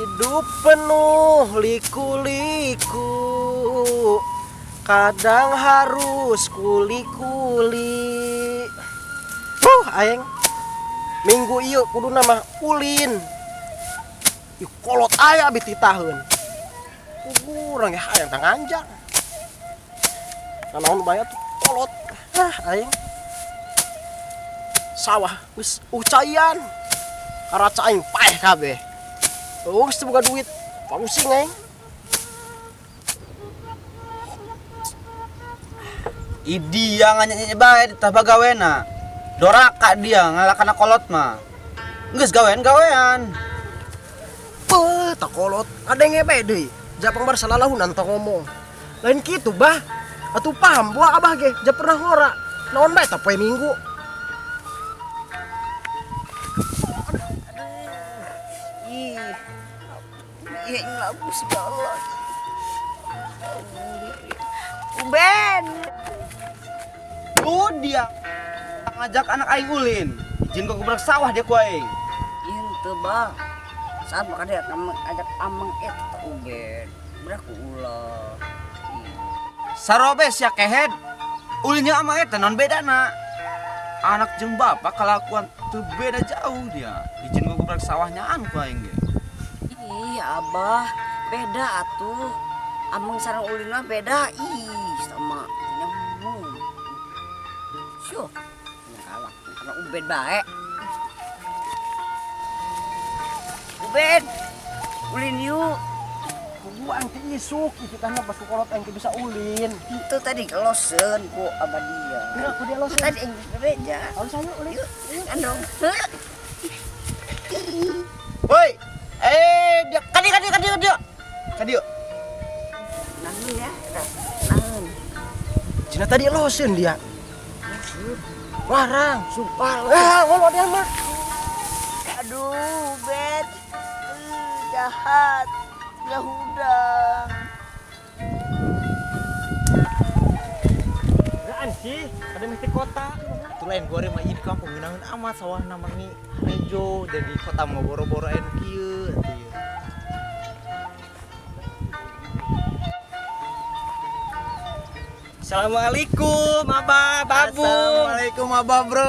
Hidup penuh liku-liku, kadang harus kuli-kuli. Aing minggu ieu kuduna mah ulin. Ih, kolot aya abi titaheun. Kurang ya hayang tanganjang. Nanaon bae atuh kolot. Ah, aing. Sawah geus ucaian. Karaca aing paeh kabeh. Oh, geus teu boga duit. Pusing aing. Idi yang nanya-nanya bae tah bagawena. Doraka dia ngalakana kolot mah. Geus gawean-gawean. Beuh, tak kolot. Kadenge bae deui. Japang bar salalahunan tong ngomong. Lain kitu bah. Atuh paham buah abah ge, ja pernah ngora. Naon bae tah poe Minggu. Ih. Ih, lagu segala. Uben. Oh, dia ngajak anak aing ulin. Izin kok gebrak sawah dia ku aing. Ieu teu bah. Saat maka dia kamu ajak ameng eta teh Uben. Berak ulah. Sarobe sia kehed. Ulinnya ama eta non bedana. Anak jeung bapak kelakuan teu beda jauh dia. Izin kok gebrak sawahnya an ku aing ge. Ih, abah, beda atuh. Ameng sareng ulin mah beda. Ih, sama nyambung. Syuh, kalah karena Uben bae. Uben, ulin yuk. Kudu aing teh isuk, itu kan pas kolot aing teh bisa ulin. Itu tadi kelosen ku abah dia. Enggak, ku dia losen. Tadi aing bebeja. Harus ayo ulin. Yuk, kan dong. Woi, dia kadi kadi kadi dia. Kadi yuk. Namun ya, namun. Cina tadi losen dia. Warang, Sumpah. Ngomong dia mah. Aduh, Bet. Jahat. Ya hudang. Apaan sih? Ada mesti kota. Itu lain gore mah di kampung ngeunaheun amat sawahna mah ni rejo jadi kota mah boro-boro anu kieu atuh ieu. Assalamualaikum, Abah, Babung. Assalamualaikum, Abah, Bro.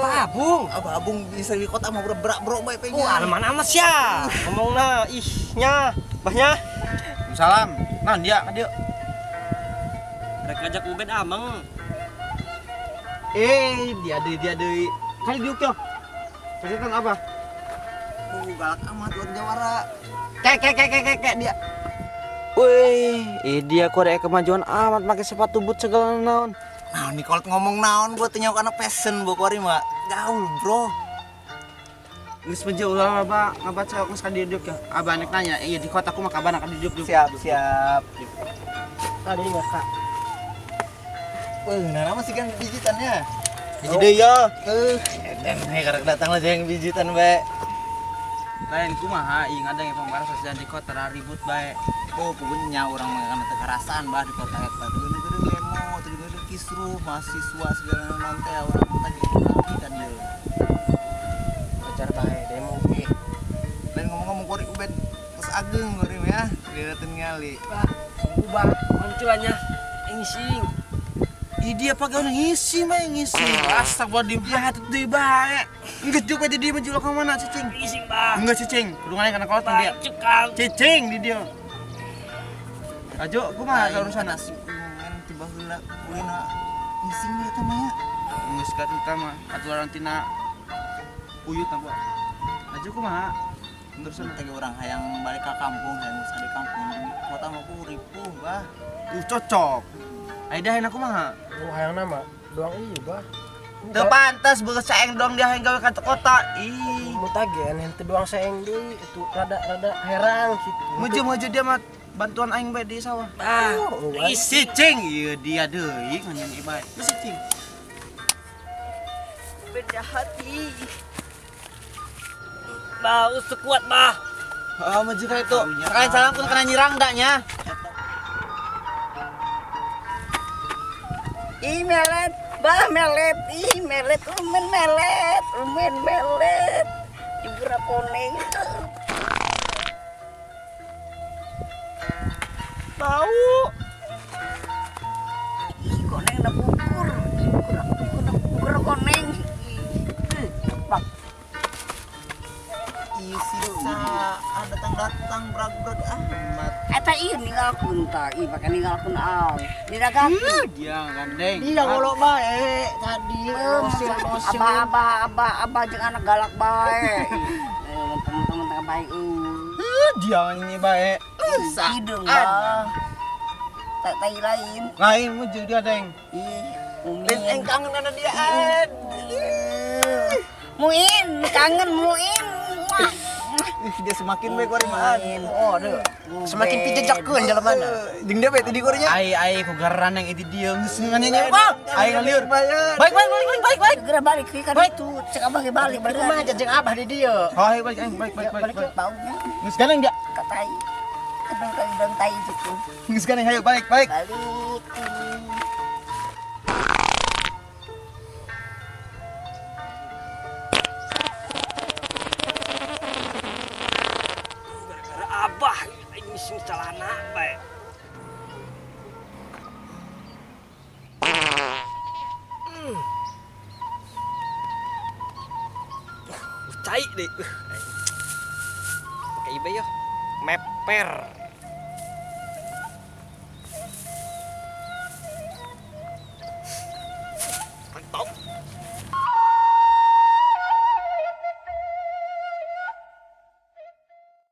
Abah Abung. Abah Abung bisa di kota mah bro, bro bae pengen. Wah, aleman amat sia. Ngomongna ih nya, bahnya. Salam. Nah, dia ka dieu. Rek ngajak Uben ameng. Dia deui, dia deui. Kali diuk yo. Pesetan Abah. Galak amat luar jawara. Kek kek kek kek kek dia. Wih, dia kok ada kemajuan amat pakai sepatu boot segala naon. Nah, nih kalau ngomong naon gua tanya karena passion gua kuari mah gaul, bro. Geus meja ulah Abah ngabaca geus ka dieu diuk ya. Abah nek nanya, iya di kota aku mah kabar ka dieu diuk. Siap, siap. Tadi enggak, Kak. Wah, nah nama sih kan bijitannya. Biji deui ya. Eden he karek datang lah jeung bijitan bae. Lain kumaha ieu ngadang yang pamara sosial di kota ribut bae. Oh, pugunya urang mah kana teu karasaan bah di kota eta. Teu demo, teu kisruh, mahasiswa segala naon teh urang teh lagi kan ieu. Wajar bae demo ge. Lain ngomong-ngomong kuari Uben geus ageng kuari mah ya, diliatin ngali. Bah, ubah munculannya ngising. Ih dia pakai orang ngisi mah ngisi. Astagfirullahaladzim, hati deui bae. Geus juga di dia maju ka mana cicing? Ngising, Bah. Enggak cicing, kudungannya kana kolot dia. Cekang. Cicing di dia. Ajo, kumaha urusan? Nasi kuningan tiba heula kulina ngising we eta mah ya. Geus ka eta mah aturan tina uyut na gua. Ajo kumaha? Terus teh urang hayang balik ka kampung, hayang usaha di kampung. Kota mah ku ripuh, bah. Cocok. Aida hayang kumaha? Oh, hayang nama doang ieu, bah. Teu pantes beus saeng doang dia hayang gawe ka kota. Ih, mutagen henteu doang saeng deui itu rada-rada herang kitu. Muju-muju dia mah bantuan aing bae di sawah. Ah, ih cicing ieu dia deui nganyeun ieu bae. Geus cicing. Beda hati. Bah, usuk kuat, bah. Oh, maju ka itu. Sekalian salam pun kena nyirang daknya. Ih melet, bah melet, ih melet, umen melet, umen melet. Jebura koneng. Tahu. Ih, koneng udah bukur. Bukur, bukur, bukur koneng. Ih, bak. Ih, sisa ah datang-datang brag-brag amat. Eta ieu ninggalkeun tah, ih pake ninggalkeun al. Didagangkeun. Dia gandeng. Iya ngolok bae tadi losin losin. Abah, abah, abah, abah jeung anak galak bae. Eh, teman-teman tengah baik. Dia ini bae. Hidung bah. Tak tai lain. Lain mah jeung dia deng. Ih, Mumin. Deng kangen kana dia an. Muin, kangen Muin. Muah. Ih, dia semakin baik wari mah. Oh, deh. Semakin pijejakkeun jalan mana. Jeung dia bae tadi kornya. Ai ai ku geran yang itu dia geus nganyanyi. Wah, ai ngaliur. Baik baik baik baik baik baik. Segera balik ke kan itu. Cek abah ge balik Balik rumah aja jeung abah di dieu. Oh, ayo balik aing balik balik balik. Balik baunya Geus gandeng dia. ka tai. Kadang kadang tai gitu. Geus gandeng hayo balik balik. Balik. Gara-gara abah aing mising celana bae. Cai deh. Pakai ibe yo. Meper. Mantap.